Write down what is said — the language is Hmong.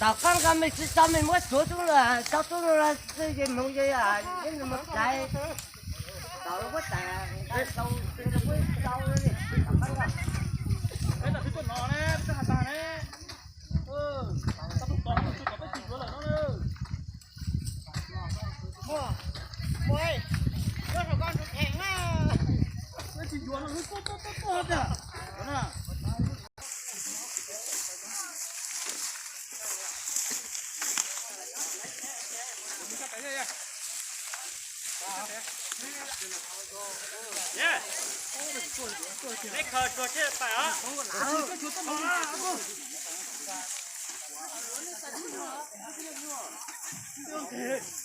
Tom qab nqa mej tsis tau mej muab suav tub, tau tub no los xwb ces moog ces ib nus moog hlais. Tom lub puab tas nqa tau, puab tau li tom qab nqa.